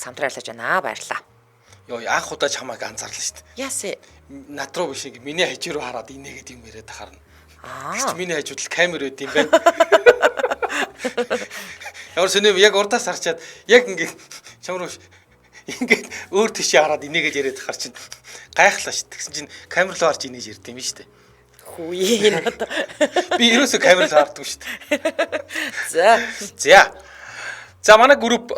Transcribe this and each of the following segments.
самтраа ярьлаж байна. Баярлалаа. Йоо, анх удаа чамайг анзаарлаа шүү дээ. Яасан? Над руу биш, ингэ миний хажуу руу хараад инээгээд юм яриад тахарна. Аа. Тэгч миний хажууд л камер байд юм байна. Ямар сонио, яг урдаас харчаад яг ингэ чам руу ингээд өөр тийшээ хараад инээгээд яриад тахар чинь гайхлаа шүү. Тэгсэн чинь камер руу харж инээж ярьд юм шүү дээ. Хүүе, надад. Би ерөөсөө камер руу харддаг шүү дээ. За. За. За, манай групп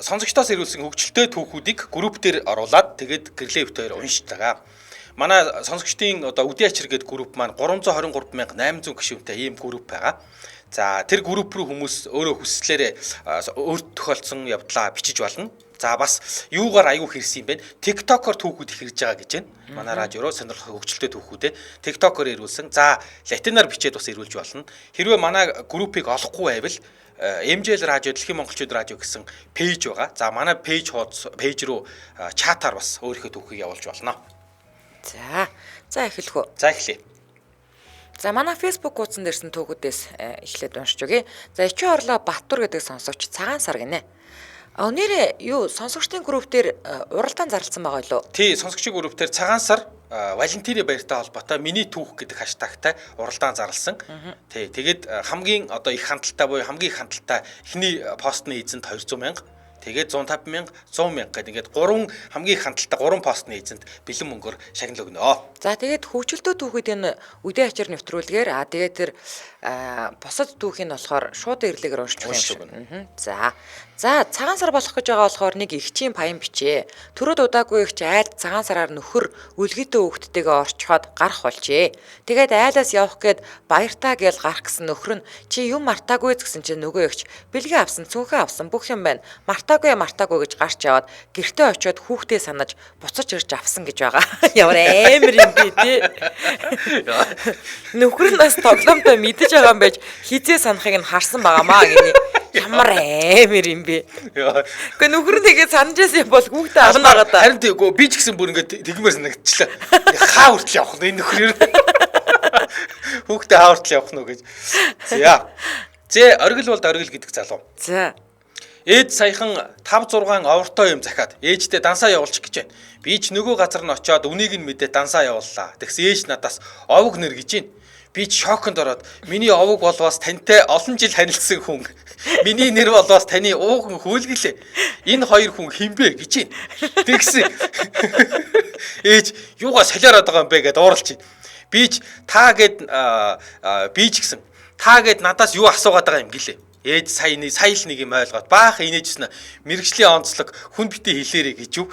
сонсогчдоос ирүүлсэн хөгжилтэй түүхүүдийг групп дээр оруулаад, тэгээд гэрлээ бит хоёр уншиж байгаа. Манай сонсогчдын одоо Үдийн ачир гэдэг групп маань 323,800 гишүүнтэй ийм групп байгаа. За, тэр групп руу хүмүүс өөрөө хүсслээрээ өөрт тохиолдсон явдлаа бичиж болно. За, бас юугаар аюу хэрсэн юм бэ? TikTok-оор түүхүүд их ирж байгаа гэж байна. Манай радио руу сонирхох хөгжилтэй түүхүүдээ TikTok-оор ирүүлсэн. За, латинаар бичээд бас ирүүлж болно. Хэрвээ манай группийг олохгүй байвал MJL радио, Дэлхийн Монголчууд радио гэсэн page байгаа. За, манай page хуудас, page рүү чатаар бас өөрийнхөө түүхийг явуулж болно. За. За, эхлэх үү? За, эхлэе. За, манай Facebook хуудсан дээрсэн түүхүүдээс эхлээд уншиж өгье. За, Ичүү Орлоо Батур гэдэг сонсогч цагаан сар гинэ. А нэрээ юу, сонсогчдын групп дээр уралдаан зарласан байгаа юу? Тий, сонсогчдын групп дээр цагаан сар Валентины баяртай холбоотой миний түүх гэдэг hashtag тай уралдаан зарласан. Тий, тэгээд хамгийн одоо их хандлттай буюу хамгийн их хандлттай эхний постны эзэнт 200 мянга. Тэгээд 150 мянга, 100 мянга гэдэг ингээд гурван хамгийн их хандлттай гурван постны эзэнт бэлэн мөнгөөр шагнал өгнө. За, тэгээд хөгжилтэй түүхэд энэ үдэ ачир нэвтрүүлгээр, тэгээд тэр бусад түүхийг нь болохоор шууд ирлэгээр уншиж өгөх юм шиг. За. За, цагаан сар болох гэж байгаа болохоор нэг эгчийн паян бичээ. Төрөөд удаагүй эгч айлд цагаан сараар нөхөр үлгийтэй хүүхдтэйгээ орчхоод гарах болжээ. Тэгээд айлаас явах гээд баяртаа гээл гарах гэсэн нөхөр нь чи юм мартаагүй гэсэн чинь нөгөө эгч бэлгээ авсан, цүнхээ авсан, бүх юм байна. Мартаагүй, мартаагүй гэж гарч яваад гэртээ очиод хүүхдээ санаж буцаж ирж авсан гэж байгаа. Ямар амар юм бэ тий. Нөхөр нь бас тоглоомтой мэдэж байгаа юм байж хизээ санахыг нь харсан байгаамаа гинэ. Ямар амар юм бэ? Гэхдээ нөхөр нь тэгээд санаж байсан юм бол хүүхдээ авна байгаа да. Харин тийгүй, би ч гэсэн бүр ингээд тэгмээр санагдчихлаа. Хаа хүртэл явах нь энэ нөхөр ер нь. Хүүхдээ хаа хүртэл явах нь үү гэж. За. Зэ, оргил болд оргил гэдэг залуу. За. Ээж саяхан 5 6 овртой юм захиад ээжтэй дансаа явуулчих гэж байна. Би ч нөгөө газар нь очиод үнийг нь мэдээ дансаа явууллаа. Тэгсэн ээж надаас овог нэр гэж байна. Би ч шоконд ороод миний овог болвоос тантай олон жил харилцсан хүн. Миний нэр болвоос таны ууган хүүлгэлээ. Энэ хоёр хүн хэн бэ гэж байна. Тэгсэн ээж юугаа солиороод байгаа юм бэ гэдээ ууралж байна. Би ч та гэд би ч гэсэн та гэд надаас юу асуугаад байгаа юм гэлээ. Ээж сая нэг сая л нэг юм ойлгоод баахан инээжсэн, мэрэгжлийн онцлог хүн битээ хэлээрэй гэж юу.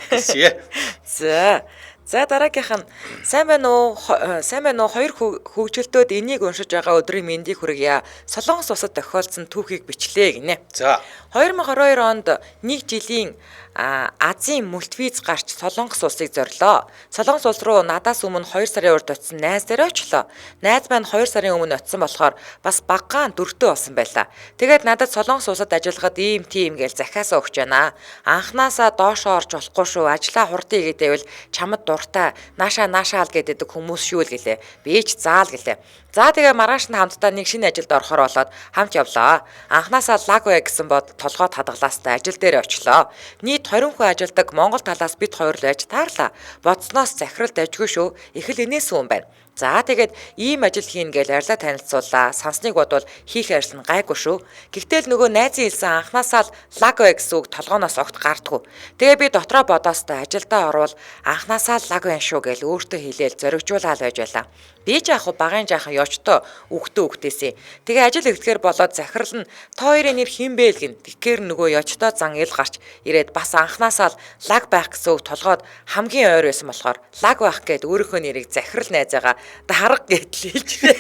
Гэсье. За. За, дараагийнх нь сайн байна уу? Сайн байна уу? Хоёр хөгжилтөөд энийг уншиж байгаа өдрийн мэндийг хүргье. Солонгос улсад тохиолдсон түүхийг бичлээ гинэ. За. 2022 онд нэг жилийн Азийн мультивиз гарч Солонгос улсыг зорилоо. Солонгос улс руу надаас өмнө 2 сарын урд очсон найз дээр очлоо. Найз маань 2 сарын өмнө очсон болохоор бас баггаан дөртөө болсон байлаа. Тэгээд надад Солонгос улсад ажиллахад ийм тийм гээл захиасаа өгч байна. Анхнаасаа доошоо орж болохгүй шүү. Ажлаа хурдан хийгээд байвал чамд дуртай наашаа наашаа л гэдэг хүмүүс шүү л гэлээ. Би ч заал гэлээ. За, тэгээ маргааш нь хамтдаа нэг шинэ ажилд орохоор болоод хамт явлаа. Анхнаасаа лаг бай гэсэн бод толгойд хадгалаастай ажил дээр очлоо. Нийт 20 хүн ажилдаг, Монгол талаас бид хоёр л байж таарлаа. Бодсноос захирал дажгүй шүү. Их л инээсэн хүн байна. За, тэгээд ийм ажил хийн гээл арилаа танилцууллаа. Сансныг бодвол хийх ажил нь гайгүй шүү. Гэхдээ л нөгөө найзын хэлсэн анхнаасаа л лаг бай гэсэн үг толгооноос огт гардггүй. Тэгээ би дотроо бодоостой ажилдаа орвол анхнаасаа л лаг байна шүү гээл өөртөө хэлээл зоригжуулаад байж байлаа. Би ч яах вэ, багын жаахан ёчтой үхтээ үхтээсээ. Тэгээ ажил эхлэхээр болоод захирал нь та хоёрын нэр хэн бэ л гин. Тэгэхээр нөгөө ёчтой зан ил гарч ирээд бас анхнаасаа л лаг байх гэсэн үг толгойд хамгийн ойр байсан болохоор лаг байх гээд өөрийнхөө нэрийг захирал найзаагаа дарга гэдэл хэлжлээ.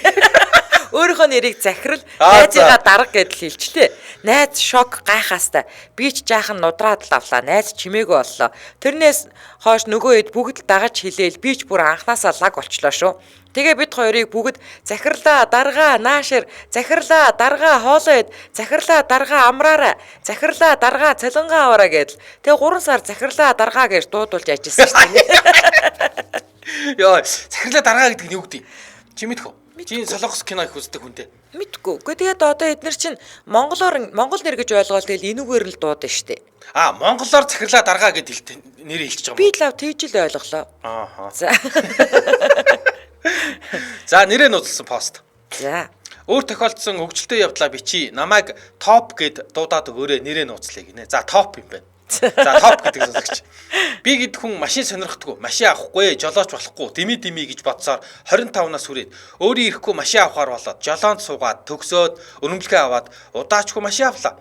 Өөрийнхөө нэрийг захирал найзыгаа дарга гэдэл хэлжлээ. Найз шок гайхаастай. Би ч жаахан нудраад л авлаа. Найз чимээгүй боллоо. Тэрнээс хойш нөгөө хэд бүгд л дагаж хэлээл би ч бүр анхнаасаа лаг болчлоо шүү. Тэгээ бид хоёрыг бүгд захирлаа даргаа наашир, захирлаа даргаа хоолоо ид, захирлаа даргаа амраарай, захирлаа даргаа цалингаа аваарай гэдэл. Тэгээ 3 сар захирлаа даргаа гэж дуудулж ажилласан шүү дээ. Йоо, захирлаа даргаа гэдэг нь юу гэдэг юм? Чи мэдэх үү? Чи солонгос кино их үздэг хүн те. Мэдгүй. Үгүй тэгээд одоо эднэр чинь монголоор монгол нэр гэж ойлгоол тэгэл энүүгээр л дуудана штэ. А монголоор захирлаа даргаа гэд нэр хэлчихэж байгаа юм. Би лав тэгж л ойлголоо. Ааха. За. За нэрээ нууцлсан пост. За. Өөр тохиолдсон хөгжилтэй явдлаа бичиж. Намайг топ гэд дуудаад өгөөрэй нэрээ нууцлая гинэ. За топ юм байна. За топ гэдэг сонсогч. Би гэд хүн машин сонирхдаггүй, машин авахгүй, жолооч болохгүй, дими дими гэж бодсоор 25 нас хүрээд өөрийн ирэхгүй машин авахар болоод жолоонд суугаад төгсөөд өрөмлөгөө аваад удаачгүй машин авлаа.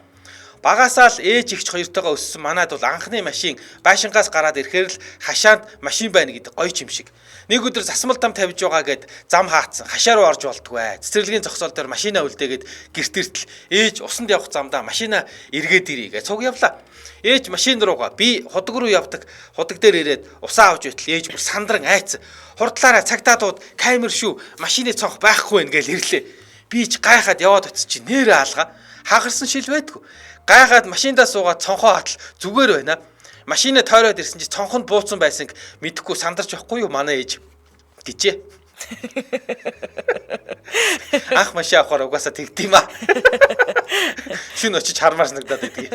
Багасаа л ээж ихч хоёртойгоо өссөн манад бол анхны машин байшингаас гараад ирэхээр л хашаанд машин байна гэдэг гоё юм шиг. Нэг өдөр засмал дам тавьж байгаа гэд зам хаацсан. Хашаа руу орж болдгоо. Цэцэрлэгийн зогсоол дээр машина үлдээгээд гэрт иртэл ээж усанд явах замдаа машина эргээд ирье гэж цуг явлаа. Ээж машин руугаа би худаг руу явдаг. Худаг дээр ирээд усаа авч байтал ээж бүр сандран айц. Хурдлаараа цагтаа дууд камер шүү машины цонх байхгүй нэ гэл ирлээ. Би ч гайхаад яваад очиж чи нэрээ алгаа. Хагарсан шил байдгүй. Гайхаад машиндаа суугаад цонхоо хатал зүгээр байна. Машина тойроод ирсэн чи цонхонд бууцсан байсан мэдэхгүй сандарч явахгүй юу манай ээж гэжээ. Анх машин авахаар угаасаа тэгдэм аа. Шүн очиж хармаар санагдаад байдаг.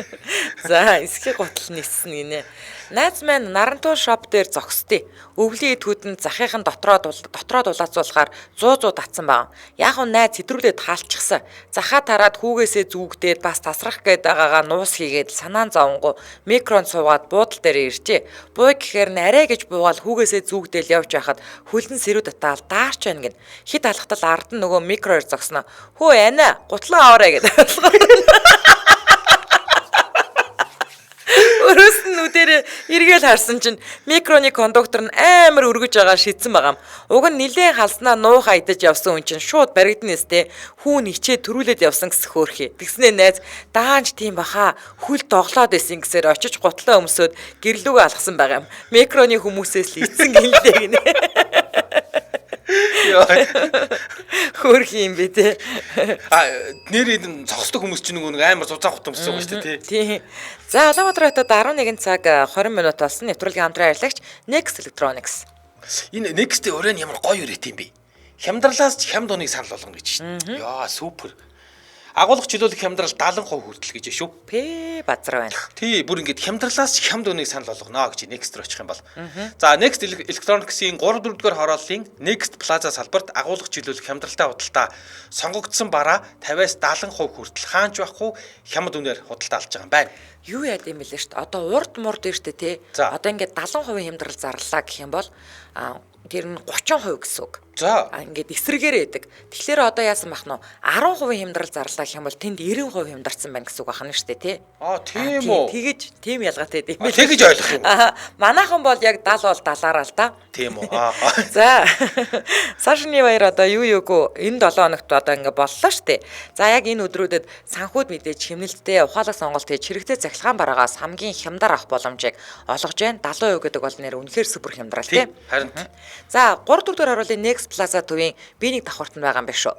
За, эсхийг гутал ниссэн гинэ. Найз маань Нарантуу шоп дээр зогсдээ. Өвлийн эдгүүд нь захынхан дотроо дулаацуулахаар 100 100 татсан байгаа. Яг нь найз хэтрүүлээд хаалчихсан. Захаа тараад хүүгээсээ зүүгдээд бас тасрах гээд байгаагаа нуус хийгээд санаан зовонгоо микронд суугаад буудал дээр иржээ. Бууй гэхээр нь арай гэж буугаал хүүгээсээ зүүгдээл явж байхад хөлн сэрүү татаал даарч байна гин. Хит алхтал ард нь нөгөө микроор зогсноо. Хөө ана гутлаа аваарай гэдэг. Өрөөс нь нүдэрээ эргээл харсан чинь микроны кондуктор нь амар өргөж байгаа шидсэн байгаам. Уг нь нилээн халснаа нуух айдаж явсан хүн чинь шууд баригдана өстэй. Хүүн ичээ төрүүлээд явсан гэсэн хөөрхий. Тэгснээ найз даанч тийм баха хүл доглоод исэн гэсээр очиж гутлаа өмсөөд гэрлүүгээ алгасан байгаа юм. Микроны хүмүүсээс л ицсэн гинлээ гинэ. Хөөрхий юм бэ те. А нэр энэ зогсдог хүмүүс чинь нөгөө нэг амар зузаан хут өмсөж байгаа шүү дээ тий. Тий. За Улаанбаатар хотод 11 цаг 20 минут болсон. Нэвтрүүлгийн хамтран ажиллагч Next Electronics. Энэ Next-ийн өрөө нь ямар гоё өрөөт юм бэ? Хямдралаас ч хямд уныг санал болгоно гэж шин. Яа, супер. Агуулга чөлөөлөх хямдрал 70% хүртэл гэж шүү. Пэ базар байна. Тий, бүр ингээд хямдралаас ч хямд үнийг санал болгоно гэж Next руу очих юм бол. За, Next Electronics-ийн 3 4-р хорооллын Next Plaza салбарт агуулга чөлөөлөх хямдралтай худалдаа сонгогдсон бараа 50-аас 70% хүртэл хаанч байхгүй хямд үнээр худалдаа алж байгаа юм байна. Юу яад юм бэлээ шүү дээ. Одоо урд мурд нь шүү дээ тий. Одоо ингээд 70% хямдрал зарлаа гэх юм бол тэр нь 30% гэсэн үг. За. Ингээд эсрэгээрээ идэг. Тэгэхээр одоо яасан бах нь 10% хямдрал зарлаа гэх юм бол тэнд 90% хямдарсан байна гэсэн үг байна шүү дээ тий. Аа, тийм үү. Тэгэж тийм ялгаатай тийм ээ. Тэгэж ойлгох юм. Манайхан бол яг 70 бол 70-аараа л да. Тийм үү. Аа. За. Сар шиний баяр одоо юу юугүй энэ 7 хоногт одоо ингээд боллоо шүү дээ. За яг энэ өдрүүдэд санхүүд мэдээж хэмнэлттэй ухаалаг сонголт хийж хэрэгтэй цахилгаан бараагаас хамгийн хямдар авах боломжийг олгож байна. 70% гэдэг бол нэр үнэхээр супер хямдрал тий. Харин. За 3 4 дугаар харуулын Next Plaza төвийн B1 давхарт нь байгаа юм биш үү?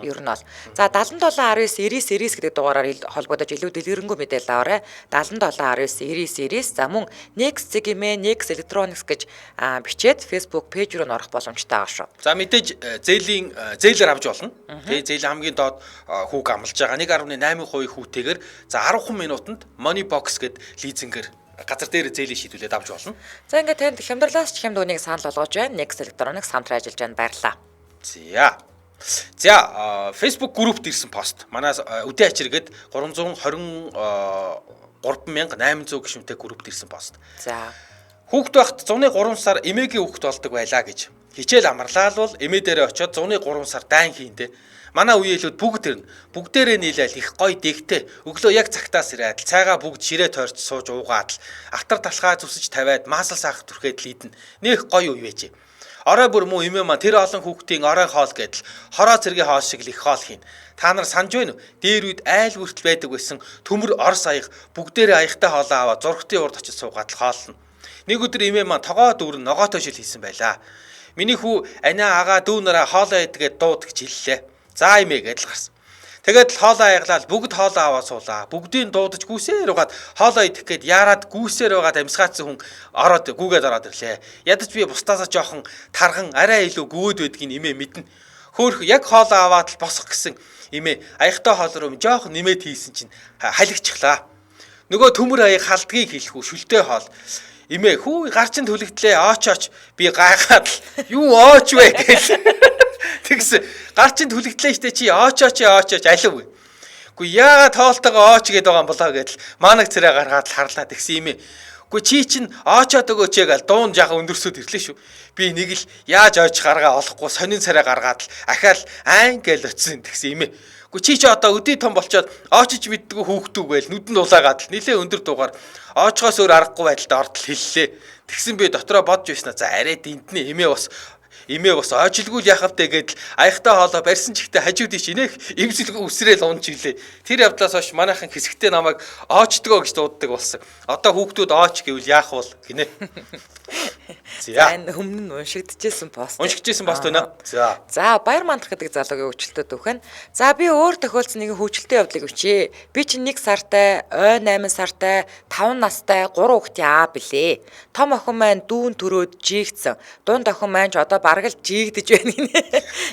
Ер нь бол. За 77 19 99 99 гэдэг дугаараар холбогдож илүү дэлгэрэнгүй мэдээлэл аваарай. 77 19 99 99. За мөн Next Zigme, Next Electronics гэж бичээд Facebook пэйж рүү н орох боломжтой байгаа шүү. За мэдээж зээлийн зээлээр авч болно. Тэгээ зээл хамгийн доод хүүг амлаж байгаа 1.8% хүүтэйгээр за 10 минутанд Money Box гэд лизингээр газар дээр зээлийн шийдвүлээд авч болно. За ингээд танд хямдралаас ч хямд үнийг санал болгож байна. Next Electronics хамтран ажиллаж байна. Баярлалаа. За. За Facebook группт ирсэн пост. Манай үдээ ачиргэд 323,800 гишүүнтэй группт ирсэн пост. За. Хүүхд байхад 103 сар эмээгийн хүүхд болдог байлаа гэж. Хичээл амарлаа л бол эмээ дээрээ очиод 103 сар дайн хийндэ. Манай үеэлүүд бүгд ирнэ. Бүгдээрээ нийлээл их гоё дэгтэй. Өглөө яг цагтаас ирээд цайгаа бүгд ширээ тойрч сууж уугаад л автар талхаа зүсэж тавиад маасал саах түрхээд л идэнэ. Нэх гоё үе байжээ. Орой бүр муу эмээ маань тэр олон хүүхдийн орой хоол гэдэл хороо цэргийн хоол шиг л их хоол хийн. Та нар санаж байна уу? Дээр үед айл бүртэл байдаг байсан төмөр орс аяг бүгдээрээ аягтай хоолоо аваад зургтын урд очиж суугаад л хоолно. Нэг өдөр эмээ маань тогоо дүүрэн ногоотой шил хийсэн байлаа. Миний хүү аниа агаа дүү нараа хоолоо идгээд дууд гэж хэллээ. За эмээ гэдэл гарсан. Тэгээд л хоолоо аяглал бүгд хоолоо аваа суулаа. Бүгдийг дуудаж гүйсээр угаад хоолоо идэх гээд яарад гүйсээр угаад амьсгаацсан хүн ороод гүүгээд ороод ирлээ. Ядаж би бусдаасаа жоохон тарган арай илүү гүйд байдгийг эмээ мэднэ. Хөөх яг хоолоо аваад л босох гэсэн имээ аягтай хоол руу жоох нэмээд хийсэн чинь халагчлаа. Нөгөө төмөр аяг халдгийг хэлэх үү шүлтэй хоол. Имээ хүү гар чин түлэгдлээ ооч ооч би гайхаад л юу ооч вэ гэл. Тэгс гар чин түлэгдлээ штэ чи ооч ооч ооч ооч алив. Үгүй яагаад тоолтойгоо ооч гээд байгаа юм болоо гэдэл маанаг царай гаргаад л харлаа тэгсэн имээ. Үгүй чи чин оочоод өгөөч гээл дуун жаахан өндөрсөд ирлээ шүү. Би нэг л яаж ойч гаргаа олохгүй сонин царай гаргаад л ахаал айн гээл очисон тэгсэн имээ. Үгүй чи чи одоо өдий том болчоод оочиж мэддэггүй хүүхдүү гээл нүдэнд улаагаад л нилээ өндөр дуугаар оочгоос өөр аргагүй байдалд ортол хэллээ. Тэгсэн би дотроо бодж байснаа за арай дэнтний эмээ бас эмээ бас ожилгүй л яхав тэ гэдэл аяхтай хоолоо барьсан ч ихтэй хажууд ич инех эвзэлгүй үсрээл унж илээ. Тэр явдлаас хойш манайхан хэсэгтээ намайг оочдгоо гэж дууддаг болсон. Одоо хүүхдүүд ооч гэвэл яах вэ гинэ. За энэ өмнө нь уншигдчихсэн пост. Уншигдчихсэн пост байна. За. За Баяр мандах гэдэг залуугийн хөгжилтэй түүх нь. За би өөр тохиолдсон нэгэн хөгжилтэй явдлыг өчье. Би чинь 1 сартай, ой 8 сартай, 5 настай 3 хүүхдийн аа билээ. Том охин маань дүүн төрөөд жийгдсэн. Дунд охин маань ч одоо бараг л жийгдэж байна гинэ.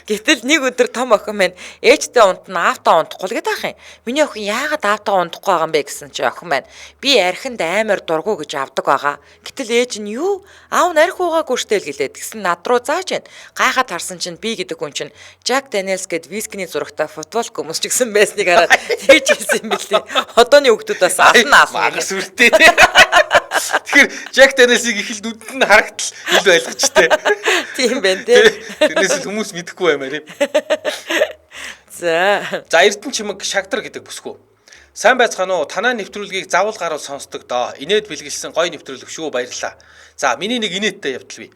Гэтэл нэг өдөр том охин маань ээжтэй унтна, аавтаа унтахгүй л гэдэг ах юм. Миний охин яагаад аавтаа унтахгүй байгаа юм бэ гэсэн чи охин маань би архинд амар дургу гэж авдаг байгаа. Гэтэл ээж нь юу? Аав нь арх уугаагүй штэ л гэлээ. Тэгсэн над руу зааж байна. Гайхаад харсан чинь би гэдэг хүн чинь Jack Daniels гэд вискиний зурагтай футбол хүмүүс ч гэсэн байсныг хараад тэгж хэлсэн юм билээ. Одооны хүүхдүүд бас ална ална. Магар сүртэй тий. Тэгэхээр Jack Daniels-ийг их л нүдэнд нь харагдал ил байлгач тий. Тийм байна тий. Тэрнээс л хүмүүс мэдэхгүй баймаар юм. За. За Эрдэнэ чимэг шагдар гэдэг бүсгүй. Сайн байцгаана уу? Танай нэвтрүүлгийг заавал гаруул сонсдог доо. Инээд бэлгэлсэн гоё нэвтрүүлэг шүү баярлалаа. За миний нэг инээдтэй явдал бий.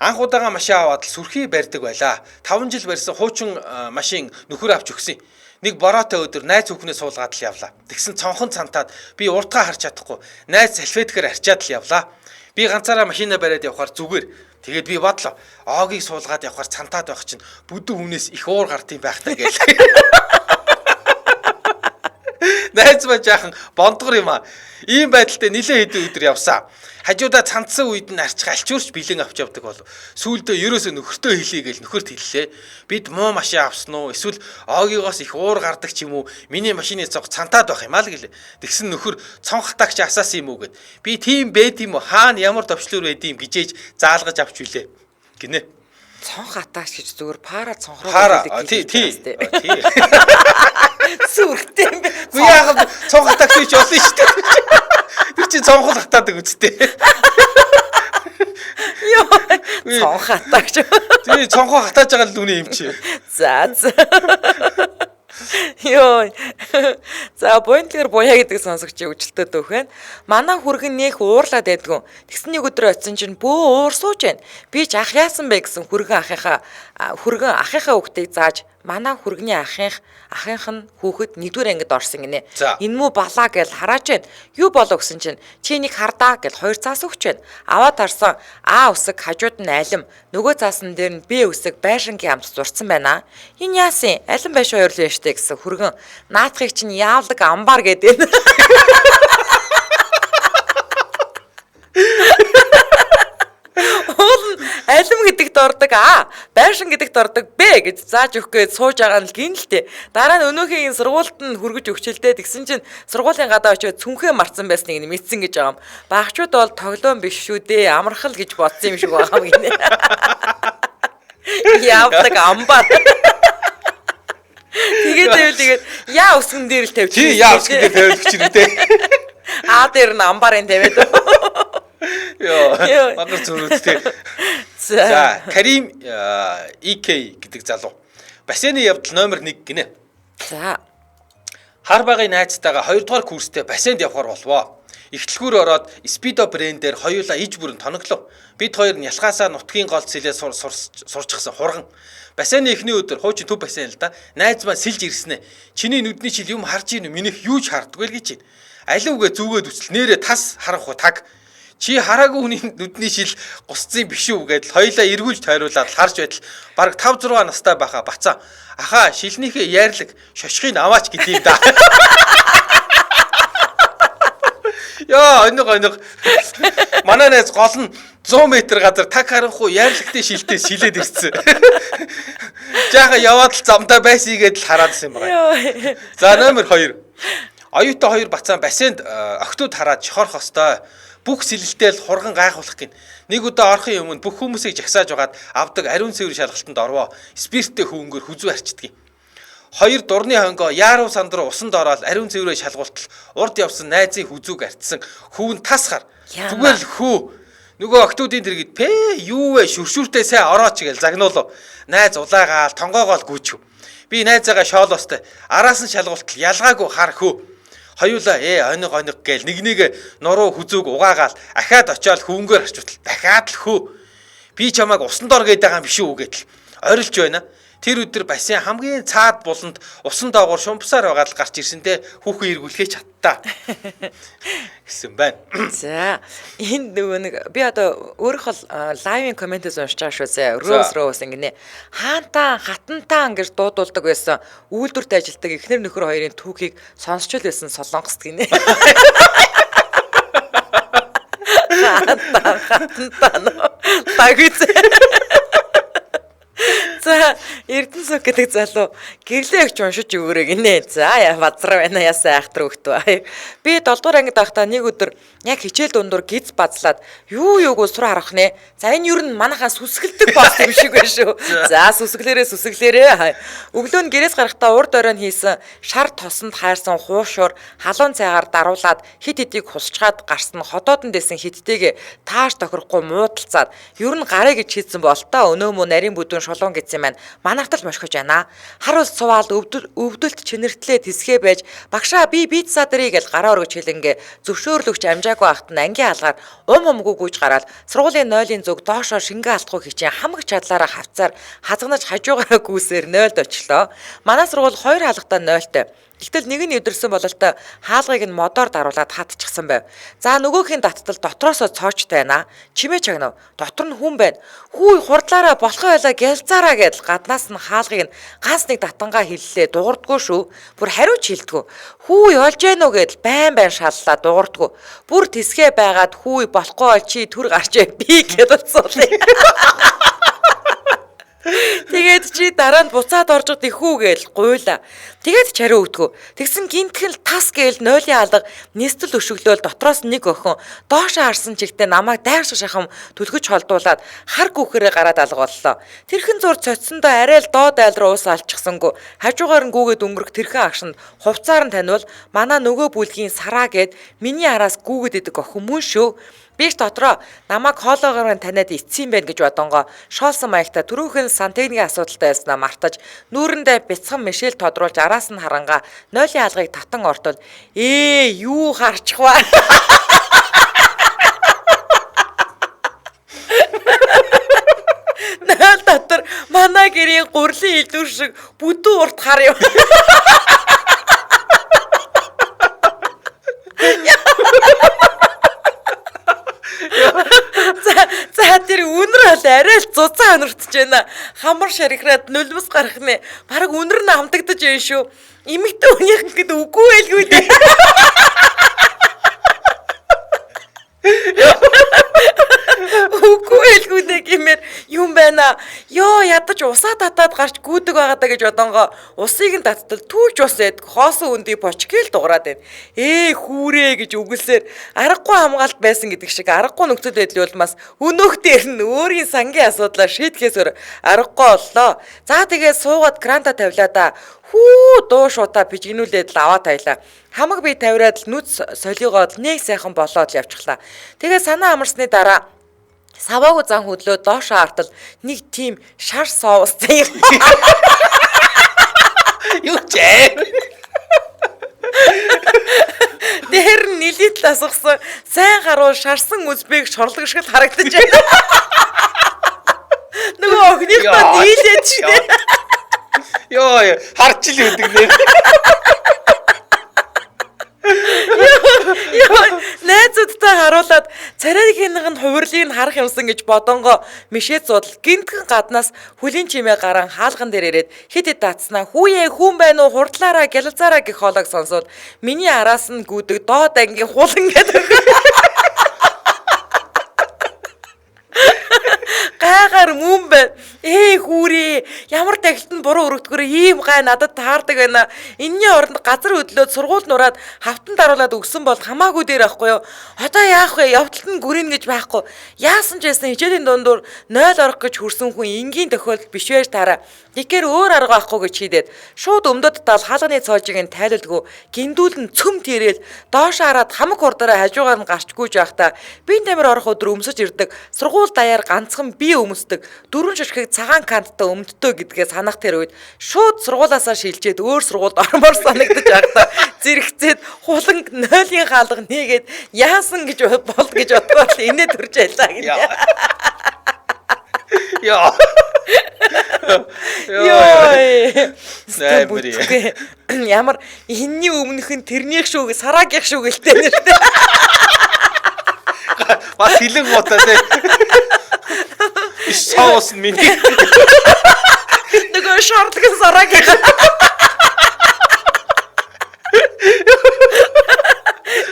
Анх удаага машин аваад л сүрхий барьдаг байлаа. 5 жил барьсан хуучин машин нөхөр авч өгсөн. Нэг бороотой өдөр найз хүүхнээ суулгаад л явлаа. Тэгсэн цонхон цантаад би урдгаа харж чадахгүй. Найз салфеткээр арчаад л явлаа. Би ганцаараа машинаа бариад явхаар зүгээр. Тэгээд би бодлоо. Оогийг суулгаад явхаар цантаад байх чинь бүдүү хүнээс их уур гарт юм байх та гээл. Найз ба жаахан бондгор юм аа. Ийм байдалтай нилээ хэдэн өдөр явсан. Хажуудаа цандсан үед нь арчих альчуурч бэлэн авч явдаг болов. Сүүлдээ ерөөсөө нөхөртөө хэлье гээл нөхөрт хэллээ. Бид муу машин авсан уу? Эсвэл оогоос их уур гардаг ч юм уу? Миний машины цонх цантаад байх юм аа л гэлээ. Тэгсэн нөхөр цонх хатагч асаасан юм уу гэд. Би тийм байд юм уу? Хаана ямар товчлуур байд юм гэжээж заалгаж авч үлээ. Гинэ. Цонх хатагч гэж зүгээр пара цонхроо Пара тий тий. Тий. Сүрхтэй юм бэ. Үгүй яагаад цонх хатагч гэж болно шүү дээ. Тэр чинь цонхол хатаадаг үсттэй. Йоо. Цонх хатагч. Тий цонхоо хатааж байгаа л үний юм чи. За за. Йоо. За буянтлэр буяа гэдэг сонсогчийн үжилттэй түүх байна. Манай хүргэн нэх уурлаад байдгүй. Тэгсэн нэг өдөр очисон чинь бөө уур сууж байна. Би ч ах яасан бэ гэсэн хүргэн ахынхаа хүргэн ахынхаа хүүхдийг зааж манай хүргэний ахынх нь хүүхэд нэгдүгээр ангид орсон гинэ. Энэ мүү балаа гэж хараач байна. Юу болов гэсэн чинь чи нэг хардаа гэж хоёр цаас өгч байна. Аваад харсан А үсэг хажууд нь алим, нөгөө цаасан дээр нь Б үсэг байшингийн амт зурцсан байна. Энэ яасан? Алим байшин хоёр л юм штэ гэсэн хүргэн наадхыг чинь яавлаг амбар гэдэг. Уул нь алим гэдэгт ордог А, байшин гэдэгт ордог Б гэж зааж өгөх гээд сууж байгаа нь л гин л тээ. Дараа нь өнөөхийн сургуульд нь хүргэж өгчлээ. Тэгсэн чинь сургуулийн гадаа очиод цүнхээ марцсан байсныг нь мэдсэн гэж байгаа юм. Багчууд бол тоглоом биш шүү дээ. Амархал гэж бодсон юм шиг байгаа юм гинэ. Явдаг амбар. Тэгээд байвал тэгээд яа өсгөн дээр л тавьчих. Тий яа өсгөн дээр тавиад өгч ирээ те. А дээр нь амбарын тавиад. Йоо. Мангар зүрүүд те. За Карим EK гэдэг залуу. Бассейны явдал номер 1 гинэ. За. Хар багын найзтайгаа 2 дугаар курстэй бассейнд явхаар болвоо. Ихтлгүүр ороод Speedo брэндээр хоёулаа иж бүрэн тоноглов. Бид хоёр нь ялхаасаа нутгийн гол сэлээ сурчсан хурган. Бассейны эхний өдөр хуучин төв бассейн л да. Найз маань сэлж ирсэн ээ. Чиний нүдний чил юм харж ийн үү? Минийх юу ч хардггүй л гэж байна. Алив үгээ зүгээд үсэл нэрээ тас харах уу таг. Чи хараагүй хүний нүдний шил гусцсан биш үү гэдэл хоёлаа эргүүлж тойруулаад харж байтал бараг 5 6 настай байхаа бацаа. Ахаа шилнийхээ яарлаг шошхийг аваач гэдгийг да. Яа, өнөг өнөг. Манай найз гол нь 100 м газар таг харанхуу яарлагтай шилтэй шилээд ирсэн. Жаахан яваад л замдаа байсыгээд л хараадсан юм байна. За номер 2. Оюутан хоёр бацаан бассейнд октод хараад шохорох ёстой. Бүх сэлэлтэл хурган гайхуулах гин. Нэг удаа орохын өмнө бүх хүмүүсийг жагсааж байгаад авдаг ариун цэвэр шалгалтанд орвоо. Спирттэй хөвөнгөөр хүзүү арчдаг юм. Хоёр дурны хонгоо яаруу санд руу усанд ороод ариун цэврээ шалгуултал урд явсан найзын хүзүүг арчсан. Хүүн тас хар. Зүгээр л хүү. Нөгөө октодын тэргэд пэ юу вэ шүршүртэй сайн орооч гээл загнуулав. Найз улаагаал тонгоогоол гүйчв. Би найзаагаа шоолоостой араас нь шалгуултал ялгаагүй хар хөө. Хоёулаа ониг ониг гээл нэг нэг нуруу хүзүүг угаагаал ахаад очиод хөвөнгөөр арчвтал дахиад л хөө. Би чамайг усан дор гээд байгаа юм биш үү гэтэл орилж байна. Тэр өдөр бассейн хамгийн цаад буланд усан доогуур шумпсаар байгаад л гарч ирсэндээ хүүхэн эргүүлэхээ чадтаа гэсэн байна. За энэ нөгөө нэг би одоо өөрийнхөө live ын комментээс уншиж байгаа шүү зэ. Rose Rose ингэнэ. Хаантаа хатантаа гэж дуудулдаг байсан. Үйлдвэрт ажилладаг эхнэр нөхөр хоёрын түүхийг сонсч л байсан солонгост гинэ. Хаантаа хатантаа лагиз. За Эрдэнэсүх гэдэг залуу гэрлээ өгч уншиж өгөөрэй гинэ. За яа базар байна ясаа айхтар өгтөө. Би 7 дугаар ангид байхдаа нэг өдөр яг хичээл дундуур гиз базлаад юу юугүй сур харах нэ. За энэ юу н манайхаа сүсгэлдэг босс юм шиг байна шүү. За сүсгэлээрээ сүсгэлээрээ. Өглөө нь гэрээс гарахдаа урд оройн хийсэн шар тосонд хайрсан хуушуур халуун цайгаар даруулаад хит хитийг хусчгаад гарсан ходоодон дэсэн хиттэйг тааш тохирохгүй муудалцаад ер нь гарыг гэж хийсэн болтоо өнөө мө нарийн бүдүүн шулуун гэсэн маань манартал мошгож байна. Хар ус цуваал өвдөлт чинэртлээ тэсгээ байж багшаа би пицца дэрий гэж гараа өргөж хэлэнгээ зөвшөөрлөгч амжаагүй ахт нь ангийн алгаар ум умгүй гүйж гараад сургуулийн нойлын зүг доошоо шингэн алтгүй хичээн хамаг чадлаараа хавцаар хазганаж хажуугаараа гүйсээр нойлд очлоо. Манай сургууль хоёр хаалгатай нойлтой. Гэтэл нэг нь өдөрсөн бололтой хаалгыг нь модоор даруулаад хатчихсан байв. За нөгөөхийн даттал дотроосоо цоочтой байна. Чимээ чагнав. Дотор нь хүн байна. Хүү хурдлаараа болох байлаа гялцаараа гэдэл гаднаас нь хаалгыг нь ганц нэг татангаа хиллээ дуурдггүй шүү. Бүр хариуч хилдэггүй. Хүү олж гэнэ үү гэдэл байн байн шаллаа дуурдггүй. Бүр тэсгээ байгаад хүү болохгүй бол чи төр гарч би гэдэл суулаа. Тэгээд чи дараа нь буцаад орж ихүү гээл гуйла. Тэгээд ч хариу өгдгөө. Тэгсэн гинтгэл тас гээл нойлын алга нистэл өшөглөөл дотроос нэг охин доошоо харсан чигтээ намайг дайрших шахам түлхэж холдуулаад хар гүхэрээ гараад алга боллоо. Тэрхэн зур цоцсондоо арай л доод айл руу ус алчихсангүй. Хажуугаар нь гүгээд өнгөрөх тэрхэн агшинд хувцаар нь танивал манай нөгөө бүлгийн сараа гээд миний араас гүгээд идэг охин мөн шүү. Би ч дотроо намайг хоолоогоор нь таниад ицсэн байх гэж бодонгоо шоолсон маягта түрүүхэн сантехникийн асуудалтай байснаа мартаж нүүрэндээ бяцхан мишэл тодруулж араас нь харангаа нойлын алгыг татан ортол юу харчих вэ? Нойл дотор манай гэрийн гурлийн илүүр шиг бүдүү урт хар юм. За тэр үнэр бол арай л зузаан өнөртөж байна. Хамар шархираад нулимс гарах нэ. Бараг үнэр нь амтагдаж байна шүү. Эмэгтэй хүнийхэн гэд үгүй байлгүй дээ. Үгүй байлгүй дээ гэмээр юм байна. Йоо ядаж усаа татаад гарч гүйдэг байгаа даа гэж бодонгоо усыг нь таттал түүж ус эд хоосон өндий бочкэл дуграад байна. Хүүрээ гэж үгэлсээр аргагүй хамгаалт байсан гэдэг шиг аргагүй нөхцөл байдал улмаас өнөөх дээр нь өөрийн сангийн асуудлаа шийдэхээс өөр аргагүй боллоо. За тэгээ суугаад гранта тавилаа да. Хүү дуу шуудаа бижигнүүлээд л аваа таялаа. Хамаг би тавираад л нүц солигоод нэг сайхан болоод л явчихлаа. Тэгээ санаа амарсны дараа саваагүй зан хөдлөө доошоо артал нэг тийм шар соус заяа. Юу ч ээ. Тэр нь нилит л асгасан сайн харуул шарсан үзбэг шорлог шиг л харагдаж байна. Нөгөө охиныхоо нийлээд шүү дээ. Йоо харч л үүдэг нэр. Йоо найзуудтай харуулад царайгийнх нь хувирлыг нь харах юмсан гэж бодонгоо мишээ зуудал гинтгэн гаднаас хүлийн чимээ гарan хаалган дээр ирээд хит хит татснаа хүүе хүн байна уу хурдлаараа гялалзаараа гэх хоолойг сонсоод миний араас нь гүдэг доод ангийн хулан гэдэг. Цаагаар мөн байна. Ээ хүүрээ ямар тагилт нь буруу өргөдгөр ийм гай надад таардаг байна. Энийний оронд газар хөдлөөд сургууль нураад хавтан даруулаад өгсөн бол хамаагүй дээр байхгүй юу? Одоо яах вэ? Явдалт нь гүрэн гэж байхгүй. Яасан ч байсан хичээлийн дундуур 0 орох гэж хүрсэн хүн энгийн тохиолдол биш байж таараа. Тэгэхээр өөр арга байхгүй гэж шийдээд шууд өмдөд тал хаалганы цоожийг нь тайлалгүй гиндүүлэн цөм тэрэл доош хараад хамаг хурдаараа хажуугаар нь гарч гүйж байхдаа бие тамир орох өдөр өмсөж ирдэг сургууль даяар ганцхан бие өмсдөг дөрвөн ширхэг цагаан канттай өмдтөө гэдгээ санах тэр үед шууд сургуулаасаа шилжээд өөр сургуульд ормоор санагдаж байхдаа зэрэгцээд хуланг нойлын хаалга нэгээд яасан гэж бол гэж бодгоор л инээ төрж байлаа гэнэ. Яа. Йоо. Амар. Ямар энэний өмнөх нь тэрнийх шүү, сараагийнх шүү гэлтэй нэртэй. Бас хилэн гутаа тий. Соус нь миний. Нөгөө шорлог нь сараагийнх.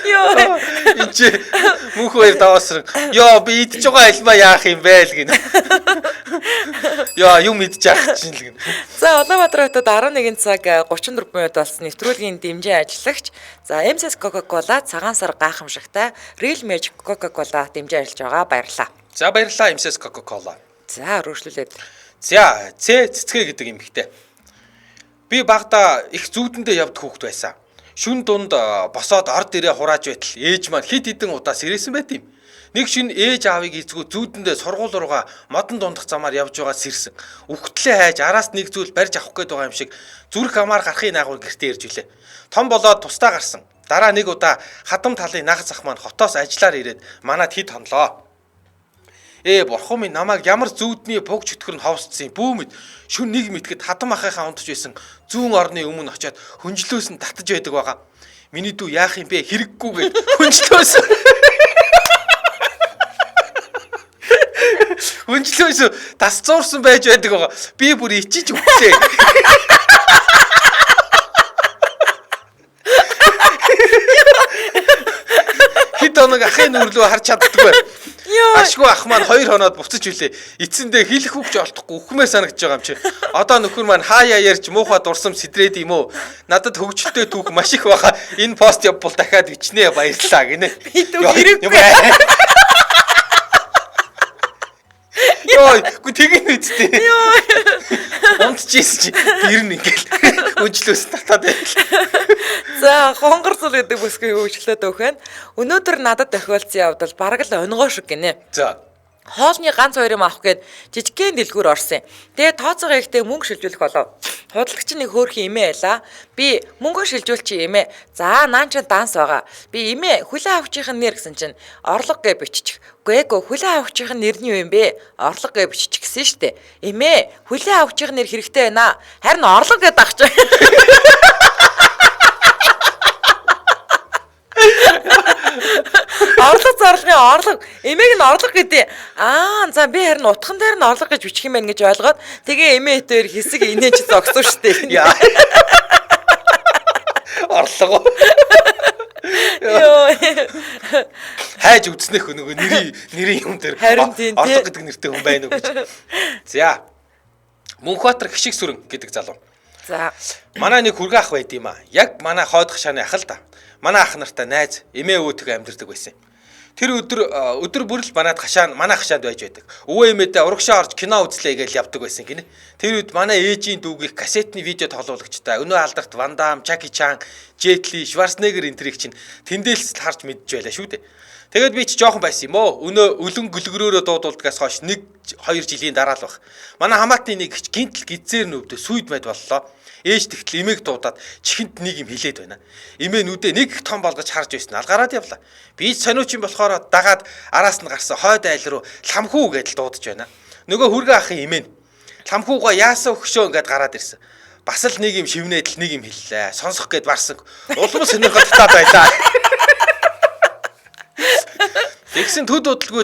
Йоо. Энд чи мөнх хоёр даваасран. Йоо би идэж байгаа альмаа яах юм бэ л гинэ. Йоо юм идэж яах чинь л гинэ. За Улаанбаатар хотод 11 цаг 34 минут болсон нэвтрүүлгийн дэмжин ажиллагч за MSS Coca-Cola цагаан сар гайхамшигтай Real Magic Coca-Cola дэмжин ажиллаж байгаа, баярлалаа. За баярлалаа MSS Coca-Cola. За өргөжлүүлээд. За Ц цэцгээ гэдэг эмэгтэй. Би багада их зүүдэндээ явд хүүхэд байсан. Шүн дунд босоод орд ирээ хурааж байтал ээж маань хид хідэн удаа сэрээсэн байт юм. Нэг шин ээж аавыг эзгүй зүүдэндээ сургууль руугаа модон дундах замаар явж байгаа сэрсэн. Үхтлээ хайж араас нэг зүйл барьж авах гээд байгаа юм шиг зүрх амаар гарахын наагур гэртээ ирж билээ. Том болоод тусдаа гарсан. Дараа нэг удаа хадам талын нагаз ах маань хотоос ажиллаар ирээд манад хид хонлоо. Бурхан минь намайг ямар зүүдний буг чөтгөр нь ховсдсон бүү мэд шүн нэг мэтгэд хадам ахыхаа унтж байсан зүүн орны өмнө очиод хөнжлөөс нь татаж байдаг байгаа. Миний дүү яах юм бэ хэрэггүй гэд хөнжлөөс хөнжлөөс тас зуурсан байж байдаг байгаа. Би бүр ичиж үхлээ. Хэд хоног ахын нүрлөө харж чаддаггүй. Ашгүй ах маань 2 хоноод буцаж үлээ. Эцэндээ хэлэх үг ч олдохгүй үхмээр санагдаж байгаа юм чи. Одоо нөхөр маань хаяа ярьж муухай дурсам сэтрээд юм уу? Надад хөгжилтэй түүх маш их баха. Энэ пост явбал дахиад бичнэ, баярлалаа гинэ. Би түүх хэрэггүй. Йоо, гү тэгин үсттэй. Йоо. Унтчихсэн чи гэр нь ингээл хөнжлөөс татаад байл. За, хонгор зул гэдэг бүсгүй хөгжлөө дөөх байна. Өнөөдөр надад тохиолдсон явдал бараг л онгоо шиг гинэ. За. Хоолны ганц хоёр юм авах гээд жижигхэн дэлгүүр орсон юм. Тэгээ тооцоогоо ихтэй мөнгө шилжүүлэх болов. Худалдагч нэг хөөрхөн эмээ байлаа. Би мөнгөө шилжүүлчих эмээ. За наан чинь данс байгаа. Би эмээ хүлэн авахчийн нэр гэсэн чинь орлого гэж биччих. Үгүй эгүй хүлэн авахчийн нэр нь юу юм бэ? Орлого гэж биччих гэсэн штэ. Эмээ хүлэн авахчийн нэр хэрэгтэй байна. Харин орлого гэж дагч. Орлого зарлахын орлого эмээг нь орлого гэдэг. Аа за би харин утхан дээр нь орлого гэж бичих юм байна гэж ойлгоод тэгээ эмээ дээр хэсэг инээж зогсон штэ. Яа. Орлого. Йоо. Хайж үзнэх нөгөө нэрийн юм дээр орлого гэдэг нэртэй хүн байна уу гэж. За. Мөнхбаатар хишиг сүрэн гэдэг залуу. За. Манай нэг хүргэн ах байд юм аа. Яг манай хойдох шааны ах л да. Манай ах нартай найз эмээ өвөтгөө амьдардаг байсан юм. Тэр өдөр бүр л манад хашаан манай хашаанд байж байдаг. Өвөө эмээдээ урагшаа орж кино үзлээ гэж явдаг байсан гинэ. Тэр үед манай ээжийн дүүгийнх кассетны видео тоглуулагчтай өнөө алдарт Ван Дам, Чаки Чан, Жет Ли, Шварценеггер энтрийг чинь тэндээлс харж мэдж байлаа шүү дээ. Тэгээд би ч жоохон байсан юм оо. Өнөө өлөн гөлгөрөөрөө дуудуулдгаас хойш 1 2 жилийн дараа л баг. Манай хамаатны нэг их гинтл гизээр нүвдэ сүйд мэд боллоо. Ээж тэгтэл эмээг дуудаад чихэнд нэг юм хэлээд байна. Эмээ нүдэ нэг их том болгож харж байсан. Алгараад явлаа. Би ч сониучин болохоор дагаад араас нь гарсан хойд айл руу ламхүү гэдэл дуудаж байна. Нөгөө хүргэн ахын эмээ нь ламхүүгаа яасан өгшөө ингээд гараад ирсэн. Бас л нэг юм шивнээд л нэг юм хэллээ. Сонсох гээд барсан. Улам сонирхол татаад байлаа. Тэгсэн төд удалгүй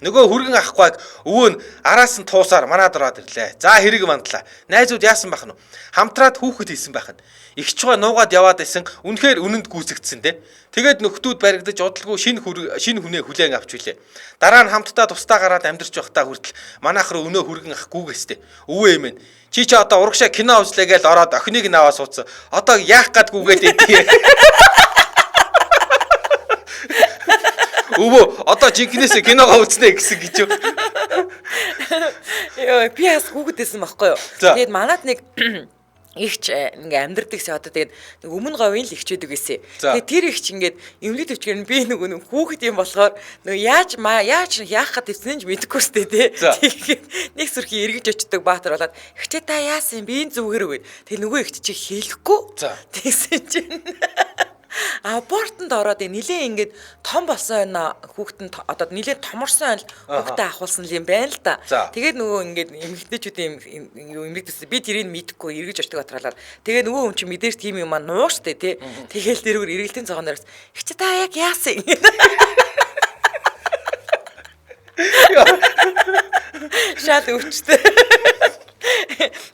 Нөгөө хүргэн ахгүй өвөө нь араас нь туусаар манад ороод ирлээ. За хэрэг мандлаа. Найзууд яасан байх нь вэ? Хамтраад хүүхэд хийсэн байх нь. Игч гоо нуугаад яваад исэн. Үнэхээр үнэнд гүйцэгдсэн те. Тэгээд нөхдүүд баригдаж удалгүй шинэ хүнээ хүлээн авч үлээ. Дараа нь хамтдаа тусдаа гараад амьдарч байхдаа хүртэл манайх руу өнөө хүргэн ах гүүгээстэй. Өвөө эмэн. Чи чи одоо урагшаа кино үзлээ гээл ороод охиныг нь аваа суудсан. Одоо яах гад гүүгээд идэв. Өвөө одоо жинкнээсээ киногоо үзнэ гэсэн гэж юу? Йоо би бас хүүхэдсэн байхгүй юу. Тэгээд манад нэг ихч ингээ амьдрдаг гэсэн одоо тэгээд нэг өмнө говийн л ихчээдэг гэсэн. Тэгээд тэр ихч ингээд эмнэлэг төвчгэр нь би нөгөө хүүхэд юм болохоор нөгөө яаж яах гээд ивсэн ч мэдэхгүй сте тий. Тэгээд нэг сүрхий эргэж очдөг баатар болоод ихчээ та яасан би энэ зүгээр үгээд. Тэгээд нөгөө ихч чи хэлэхгүй. Тэгсэн чинь абортонд ороод нилээ ингээд том болсон байна хүүхэд нь одоо нилээ томорсон байна хүүхдээ авахулсан юм байна л да. Тэгээд нөгөө ингээд эмэгтэйчүүдийн эмнэлэг төсөө би тэрийг мэдэхгүй эргэж очдөг батралаар. Тэгээд нөгөө хүн чинь мэдээж тийм юм аа нуу штэ тий. Тэгэл тэрүүр эргэлтийн цогон дээрс их чи та яг яасан. Шал өвчтэй.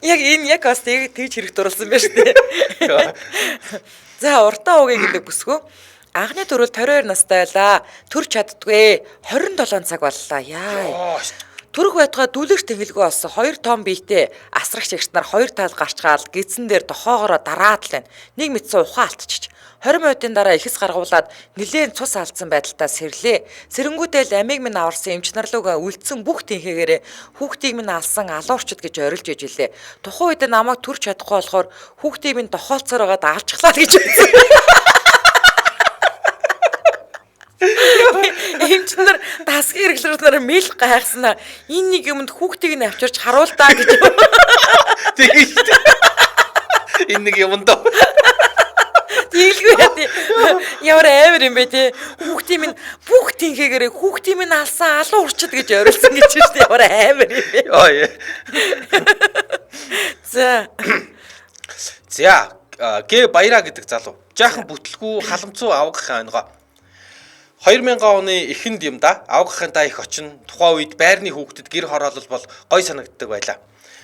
Яг энэ яг бас тэгж хэрэг дурлсан байх штэ. За уртаа уугийн гэдэг бүсгүй. Анхны төрөл 22 настай байлаа. Төрч чаддгүй. 27 цаг боллоо. Яа. Төрөх байтугай дүлэгч тэнхэлгүй болсон. Хоёр том биетэй асрагч эгч нар хоёр тал гарчгаал гидсэн дээр тохоогоороо дараад л байна. Нэг мэдсэн ухаан алдчих. 20 минутын дараа ихэс гаргуулад нилээн цус алдсан байдалтай сэрлээ. Сэрэнгүүтэл амийг минь аварсан эмч нар лугаа үлдсэн бүх тэнхэгээрээ хүүхдийг минь алсан алуурчд гэж орилж ижлээ. Тухайн үед намайг төрч чадахгүй болохоор хүүхдийг минь тохиолцоор байгаад алчглаа гэж хэлсэн. Эмч нар дасгийн хэрэглэгч нар мэл гайхснаа. Энэ нэг юмд хүүхдийг нь авчирч харуул та гэж. Тийм. Энэ нэг юмд. Тэгэлгүй яа тий. Ямар амар юм бэ тий. Хүүхдийн минь бүх тэнхэгээрээ хүүхдийн минь алсан алуу урчид гэж орилсон гэж шүү дээ. Ямар амар юм бэ. Ой. За. За, Г Баяра гэдэг залуу. Жаахан бүтлгүй халамцуу авгахын онгоо. 2000 оны эхэнд юм да. Авгахынтаа их очин тухайн үед байрны хүүхдэд гэр хороолол бол гой санагддаг байлаа.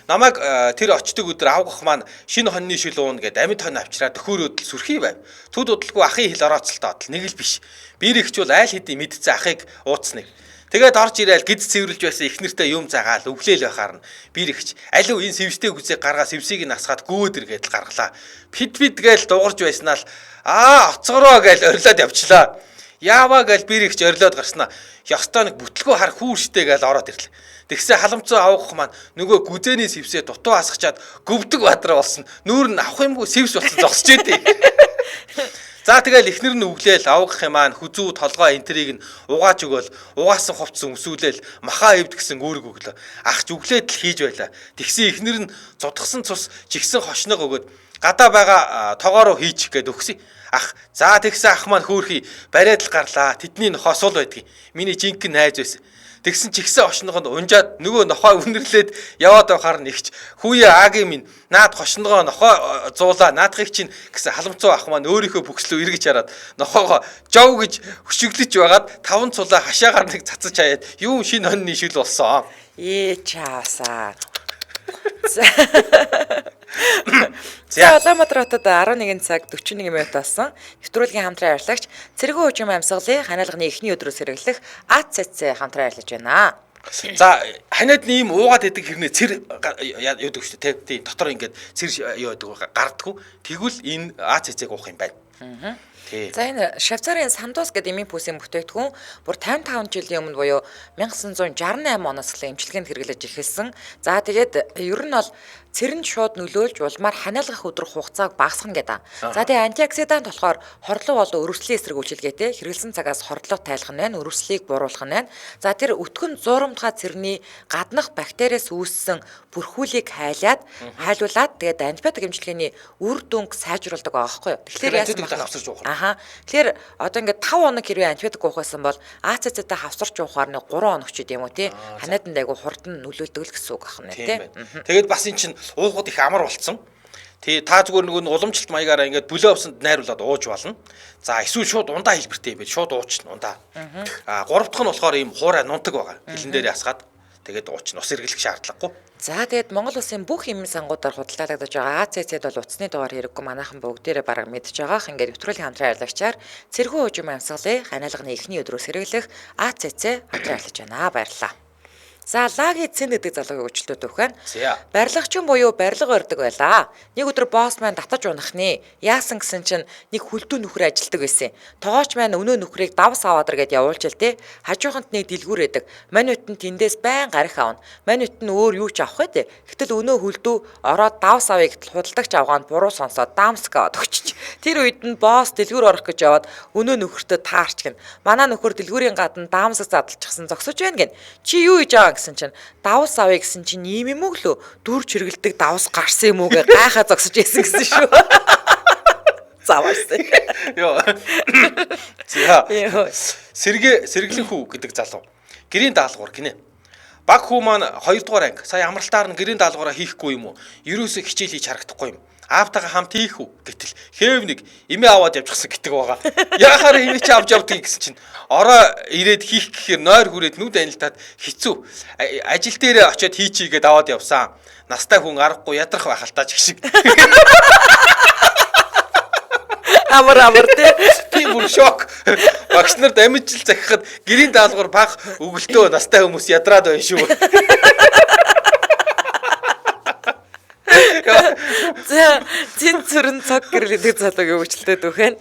Намайг тэр очдөг өдөр авгах маань шинэ хоньны шил уун гэд амьд хонь авчраа төхөөрөөд л сүрхий байв. Түд удалгүй ахын хил орооцолтой отол нэг л биш. Бэр ихч бол айл хэдийн мэдцэн ахыг ууцсныг. Тэгээд орж ирээл гиз цэвэрлж байсан их нэртэй юм заагаал өглөөл байхаар нь бэр ихч алив энэ сэвстэй хүзээ гаргаа сэвсийг нь асгаад гөөд ир гэдэл гаргалаа. Пид пид гээл дуугарч байснаа л аа оцгороо гээл орилоод явчлаа. Яаваа гээл бэр ихч орилоод гарснаа. Ёстой нэг бүтлгүү хар хүүрштэй гээл ороод ирлээ. Тэгсэн халамцуу авах маань нөгөө гүзээний сэвсээ дутуу асгачаад гөвдөг бадраа болсон. Нүүр нь авах юмгүй сэвс болсон зогсож идэв. За тэгэл эхнэр нь өглөөл авах юм аа хүзүү толгой энтрийг нь угааж өгөөл угаасан хувцас өмсүүлээл махаа эвд гэсэн үүрэг өглөө. Ахч өглөөд л хийж байла. Тэгсэн эхнэр нь зудгсан цус жигсэн хошног өгөөд гадаа байгаа тогоороо хийчих гээд өгсөн. Ах за тэгсэн ах маань хөөрхий бариад л гарлаа. Тэдний нохоо сул байдгийг. Миний жинхэнэ найз байсан. Тэгсэн ч ихсэн ошногонд унжаад нөгөө нохой үнэрлээд яваад байхаар нэгч хүүе аагийн минь наад хошногоо нохой зуулаа наадхыг чинь гэсэн халамцуу ах маань өөрийнхөө бүкслөө эргэж хараад нохоогоо жов гэж хөшөглөж байгаад таван цулаа хашаагаар нэг цацаж хаяад юу шинэ хоньны шил болсон. Ээ чаасаа. За Улаанбаатар хотод 11 цаг 41 минут болсон. Нэвтрүүлгийн хамтран ажиллагч Цэргэн хөгжим амьсгалын ханиалганы эхний өдрөөс хэрэглэх АЦЦ хамтран ажиллаж байна. За ханиад ийм уугаад идэг хэрнээ цэр юудаг шүү дээ тий. Дотор ингээд цэр юу яадаг гардггүй. Тэгвэл энэ АЦЦ-г уух юм байна. Тий. За энэ Швейцарын Сандус гэдэг эмийн пүүсийн бүтээгдэхүүн бүр 55 жилийн өмнө буюу 1968 оноос эхлэн эмчилгээнд хэрэглэж эхэлсэн. За тэгээд ер нь бол цэрэнд шууд нөлөөлж улмаар ханиалгах өдрөх хугацааг багасгана гэдэг. За тэгээ антиоксидант болохоор хорлог болон өрөвслийн эсрэг үйлчилгээтэй хэрэглэсэн цагаас хордлого тайлах нь байна, өрөвслийг бууруулах нь байна. За тэр өтгөн зуурамтгай цэрний гаднах бактериас үүссэн бүрхүүлийг хайлуулад тэгээд антибиотик эмчилгээний үр дүнг сайжруулдаг байгаа байхгүй юу. Тэгэхээр яасан бэ? Хавсарч уух. Аха. Тэгэхээр одоо ингээд 5 хоног хэрвээ антибиотик уух байсан бол АЦЦ-тэй хавсарч уухаар нэг 3 хоног ч гэдэм үү тий. Ханиаданд айгу хурдан нөлөөлдөг л гэсэн үг ахна тий. Тэгээд бас эн чинь уухад их амар болцсон. Тий, та зүгээр нөгөө уламжлалт маягаараа ингээд бүлээ авсанд найруулад ууж болно. За эсвэл шууд ундаа хэлбэртэй юм байл. Шууд уучна ундаа. А гурав дахь нь болохоор ийм хуурай нунтаг байгаа. Хилэн дээр асгаад тэгээд уучна. Ус эргэлэх шаардлагагүй. За тэгээд Монгол улсын бүх эмийн сангуудаар худалдаалагдаж байгаа АЦЦ-д бол утасны дугаар хэрэггүй манайхан бүгдээрээ бараг мэдж байгаах. Ингээд нэвтрүүлгийн хамтран ажиллагчаар Цэрхүү хужим амьсгалын ханиалганы эхний өдрөөс хэрэглэх АЦЦ хамтран ажиллаж байна. Баярлалаа. За лаги цэн гэдэг залуугийн үйлчлэлүүд өгөх байна. Барилгачин буюу барилга барьдаг байлаа. Нэг өдөр босс маань татаж унах нэ. Яасан гэсэн чинь нэг хүлдүү нөхөр ажилтдаг байсан. Тогооч маань өнөө нөхрийг давс аваадар гэд явуулж л те. Хажууханд нэг дэлгүүр эдэг. Манютан нь тэндээс байн гарих авна. Манютан нь өөр юу ч авах вэ. Гэтэл өнөө хүлдүү ороод давс авъя гэтэл худалдагч авгаа нь буруу сонсоод дамск аваад өгчиж. Тэр үед нь босс дэлгүүр орох гэж яваад өнөө нөхөртөө таарч гин. Манай нөхөр дэлгүүрийн гадна дамск задлчихсан зогсож байна гин. Чи юу хийж байгаа гэсэн чинь давс авъя гэсэн чинь ийм юм уу лөө дүр чиргэлдэг давс гарсан юм уу гэ гайхаа зогсож байсан гэсэн шүү. Заваарсан. Йоо. За. Сэргээ сэргэлэн хүү гэдэг залуу. Гэрийн даалгавар гинэ. Баг хүү маань 2 дугаар анги. Сая амралтаар нь гэрийн даалгавраа хийхгүй юм уу? Ерөөсөө хичээл хийж харагдахгүй юм. Аавтайгаа хамт хийх үү гэтэл хээв нэг эмээ аваад явчихсан гэдэг байгаа. Яхаар эмээ чи авч явдгийг гэсэн чинь ороо ирээд хийх гэхээр нойр хүрээд нүд анилтаад хэцүү. Ажил дээр очиод хийчихье гэдээ аваад явсан. Настай хүн аргагүй ядрах байх л таа ч гэх шиг. Амар амар тий. Тийм бүр шок. Багш нар дамжил захихад гэрийн даалгавар баг өгөлтөө настай хүмүүс ядраад байна шүү. За зин цэрэн цог гэрэл гэдэг залуугийн өвчлөлтөд өгөн.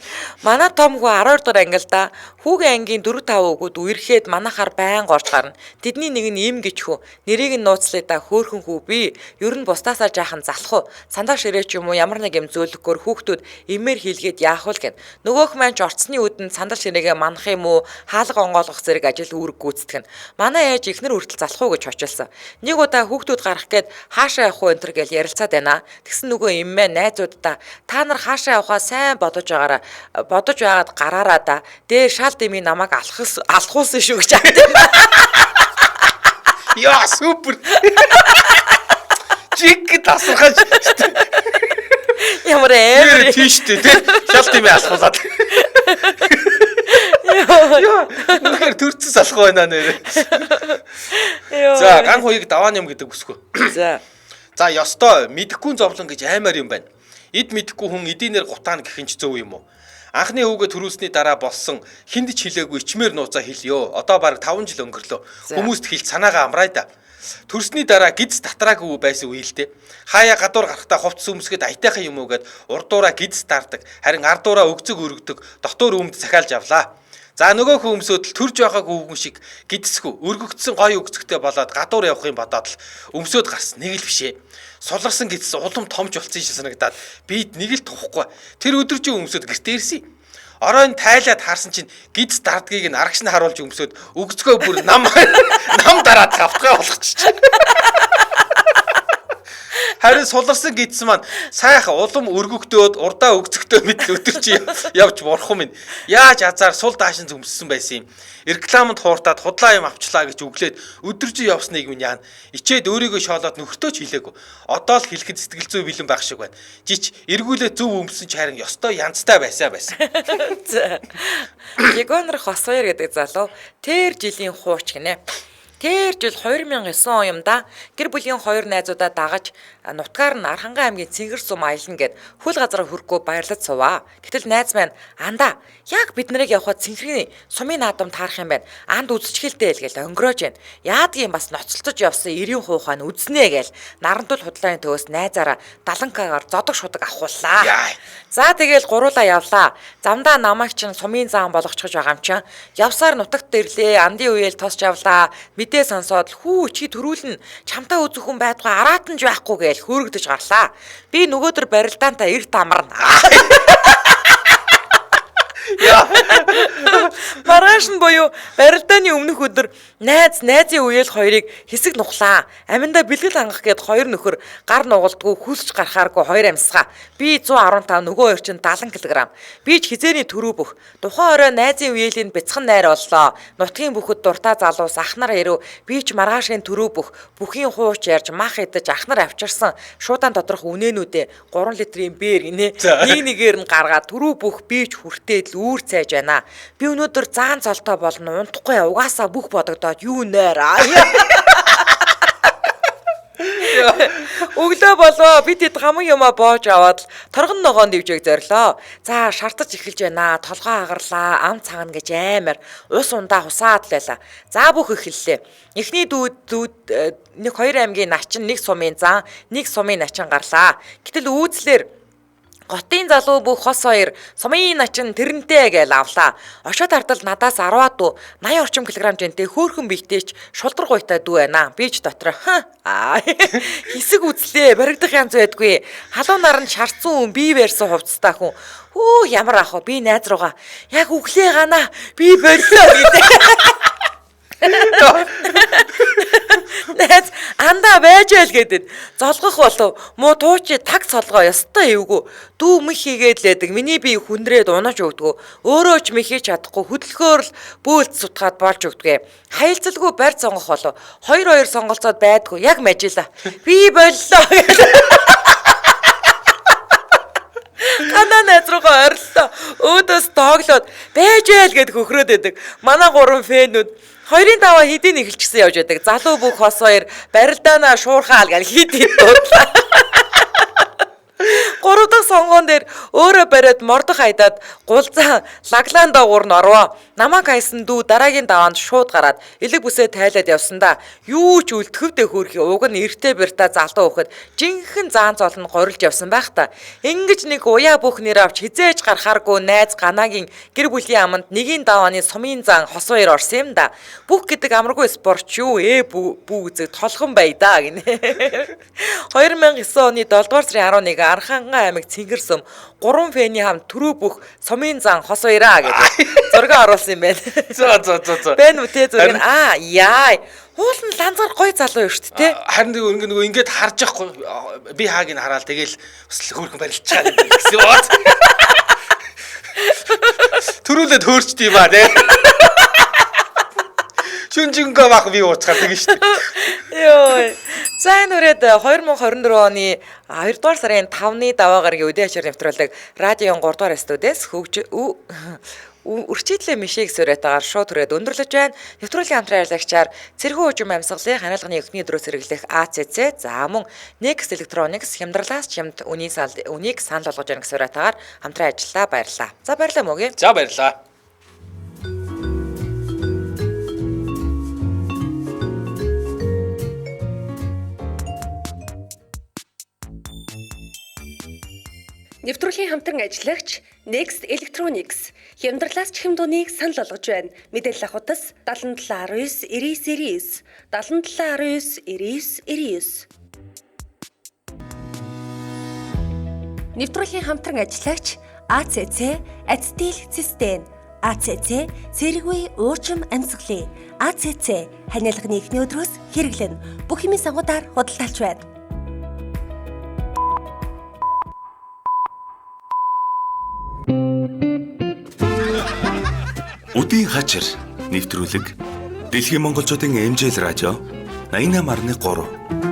Манай том хүү 12 дугаар анги л да. Хүүгийн ангийн 4 5 хүүгүүд үерхэд манахаар байн горж гарна. Тэдний нэг нь им гэж хүү. Нэрийг нь нууцлаа да хөөхөн хүү би. Ер нь бусдаасаа жаахан залах уу. Сандаа ширээ ч юм уу ямар нэг юм зөөлөхгөр хүүхдүүд имээр хийлгээд яах вэ гэн. Нөгөөх маань ч орцсны үдэнд сандал ширээгээ манах юм уу хаалга онгойлгох зэрэг ажил үүрэг гүйцэтгэн. Манай ээж эхнэр хүртэл залах уу гэж хочилсан. Нэг удаа хүүхдүүд гарах гээд хаашаа явах уу энэ төр гэж ярилцаад байна. Тэгсэн нөгөө юм мэ найзуудаа та нар хаашаа явахаа сайн бодож байгаараа бодож байгаад гараараа да. Дээр шал дэмий намайг алхас алхуулсан шүү гэж авт юм. Яа супер. Жиг тасархаж. Ямар амар тийш үү те. Шал дэмий алхуулаад. Яа, үнэхээр төрцөн салах байна нэрээ. За, ган хуйг даваан юм гэдэг үсгөө. За. За, ёстой мэдэхгүй зовлон гэж аймаар юм байна. Эд мэдэхгүй хүн эдийнээр гутаана гэх нь ч зөв юм уу? Анхны хүүгээ төрүүлсний дараа болсон хинд ч хэлээгүй ичмээр нууцаа хэльё. Одоо бараг 5 жил өнгөрлөө. Хүмүүст хэлж санаагаа амраа да. Төрсний дараа гиз татраагүй байсан үе л дээ. Хаяа гадуур гарахдаа хувцас өмсгöd аятайхан юм уу гэд урдуураа гиз дардаг. Харин ардуураа өгцөг өргөдөг. Дотор өмд захиалж авлаа. За нөгөө хүн өмсөөд л төрж байгааг өвгөн шиг гидсгүй өргөгдсөн гоё өгцөгтэй болоод гадуур явах юм бодоод л өмсөөд гарсан нэг л бишээ. Суларсан гидс улам томч болсон шиг санагдаад бид нэг л тухгүй. Тэр өдөржин өмсөөд гэртээ ирсэн. Оройн тайлаад харсан чинь гидс дардгийг нь арагш нь харуулж өмсөөд өгцгөө бүр нам нам дараад хавтгай болгочих. Харин суларсан гидс маань сайхан улам өргөгдөөд урдаа өгцөгтөө мэт өдөрч явж бурхан минь. Яаж азар сул даашин зүмссэн байсан юм. Рекламанд хууртаад худлаа юм авчлаа гэж өглөөд өдөржин явсныг минь яана. Ичээд өөрийгөө шоолоод нөхөртөө ч хэлээгүй. Одоо л хэлэхэд сэтгэл зүй бэлэн байх шиг байна. Жич эргүүлээ зөв өмсөн ч харин ёстой янзтай байсан байсан. Егонор Хосваяр гэдэг залуу тэр жилийн хууч гинэ. Тэр жил 2009 он юм да. Гэр бүлийн хоёр найзуудаа дагаж нутгаар нь Архангай аймгийн Цэнгэр сум аялна гэд хөл газар хүрэхгүй баярлаж суваа. Гэтэл найз маань андаа яг бид нарыг явхад цэнхрийн сумын наадам таарах юм байна. Анд үзчихэлтэй л гэл өнгөрөөж байна. Яадгийн бас ноцолцож явсан 90 хуухай нь үзнэ гээл нарантул худлааны төвөөс найзаараа 70к-гаар зодог шудаг авахуллаа. За тэгэл гуруулаа явлаа. Замдаа намайг чинь сумын зам болгочихж байгаа юм чинь. Явсаар нутагт ирлээ. Андын үеэл тосч явлаа. Мэдээ сонсоод л хүү чи төрүүлнэ. Чамтай үзэх хүн байдгаа араатанж байхгүй гээл хөөрөгдөж гарлаа. Би нөгөөдөр барилдаанта эрт амарна. Яа. Маргааш нь буюу барилдааны өмнөх өдөр найз найзын үеэл хоёрыг хэсэг нухлаа. Аминдаа бэлгэл хангах гээд хоёр нөхөр гар нугалдгүй хүсч гарахааргүй хоёр амьсгаа. Би 115, нөгөө хоёр чинь 70 кг. Би ч хизээний төрүү бүх. Тухайн орой найзын үеэлийн бяцхан найр боллоо. Нутгийн бүхэд дуртай залуус ах нар ирв. Би ч маргаашийн төрүү бүх бүхийн хууч ярьж мах идэж ах нар авчирсан шуудан доторх үнээнүүдээ 3 литрийн бээр гинэ. Нэг нэгээр нь гаргаад төрүү бүх би ч хүртээд л үүр цайж байна. Би өнөөдөр заан цолтой болно, унтахгүй, угаасаа бүх бодогдоод юу нээр. Өглөө болоо бид хэд гаман юмаа боож аваад л торгон ногоон дэвжээг зорилоо. За шартаж эхэлж байна. Толгой агарлаа, ам цагна гэж аймар ус ундаа хусаад л байла. За бүх эхэллээ. Эхний дүүд дүүд нэг хоёр аймгийн начин, нэг сумын зан, нэг сумын начин гарлаа. Гэтэл үүцлэр Готын залуу бүх хос хоёр сумын начин тэрнтэй гээл авлаа. Ошоод хартал надаас 10-аад дүү 80 орчим килограмм жинтэй хөөхөн биетэйч шулдар гуйтай дүү байна. Би ч дотроо аа хэсэг үзлээ. Баригдах янз байдгүй. Халуун наранд шарцсан хүн бие барьсан хувцастай хүн. Хөө ямар ах вэ? Би найз руугаа яг өглөө гана би боллоо гэдэг. Найз андаа байж байл гэдэг. Золгох болов. Муу туучи таг цолгоо ёстой эвгүй. Дүү мэх хийгээд л байдаг. Миний бие хүндрээд унаж өгдгөө. Өөрөө ч мэхийч чадахгүй хөдөлгөөр л бөөлт сутгаад болж өгдгөө. Хаилцалгүй барь сонгох болов. Хоёр хоёр сонголцоод байдгүй. Яг мажила. Би боллоо гэдэг. Ганаа найз руугаа ориллоо. Өөдөөс дооглоод байж байл гэд хөхрөөд байдаг. Манай гурван фэнүүд хоёрын даваа хэдийн эхэлчихсэн явж байдаг. Залуу бүх хос хоёр барилдаанаа шуурхаал гэл хит хит дуудлаа. Гурав дахь сонгоон дээр өөрөө бариад мордох хайдаад гулзаа лаглаан доогуур нь орвоо. Намайг хайсан дүү дараагийн даваанд шууд гараад элэг бүсээ тайлаад явсандаа юу ч үлдэхвдэ хөөрхий уг нь эртээ бэртаа залуу хөхөд жинхэнэ заан зол нь горилж явсан байх та. Ингэж нэг уяа бүх нэр авч хизээж гарахааргүй найз ганагийн гэр бүлийн аманд нэгийн давааны сумын зан хос хоёр орсон юм да. Бүх гэдэг амаргүй спорт юу бүү үзэг толхон бай да гинэ. 2009 оны 7 дугаар сарын 11 Арханган аймаг Цэнгэрсэм 3 фэний хамт төрөө бүх сумын зан хос хоёраа гэдэг зураг оруулсан юм байна. За за за за. Байна үү те зураг нь аа яа. Уул нь ланзар гой залуу юм шүү дээ те. Харин нэг нөгөө ингээд харж яахгүй би хааг нь хараал тэгэл бас л хөөрхөн барилчаа юм гэсэн бод. Төрүүлээд хөөрчд юм аа те. Шүнжингээ бах би ууцгаар тэгэн шүү дээ. Йой. За энэ үрээд 2024 оны 2 дугаар сарын 5-ны даваа гарагийн өдөө ачаар нэвтрүүлэг радион 3 дугаар студиэс хөгж өрчидлээ мишиг сүрэтагаар шууд түрээд өндөрлөж байна. Нэвтрүүлгийн хамтран ажиллагчаар Цэрхүү хужим амьсгалын ханиалганы эхний өдрөөс хэрэглэх АЦЦ за мөн Next Electronics хямдралаас чимд үнийг санал болгож байна гэсэн сүрэтагаар хамтран ажиллаа баярлаа. За баярлалаа мөгийн. За баярлалаа. Нэвтрүүлгийн хамтран ажиллагч Next Electronics хямдралаас ч хямдууныг санал болгож байна. Мэдээлэл авах утас 77 19 99 99 77 19 99 99. Нэвтрүүлгийн хамтран ажиллагч АЦЦ Ацтил Систем АЦЦ цэрэггүй уурчим амьсгалын АЦЦ ханиалганы эхний өдрөөс хэрэглэн бүх юмын сангуудаар худалдаалж байна. Үдийн хачир нэвтрүүлэг Дэлхийн монголчуудын MJL радио 88.3.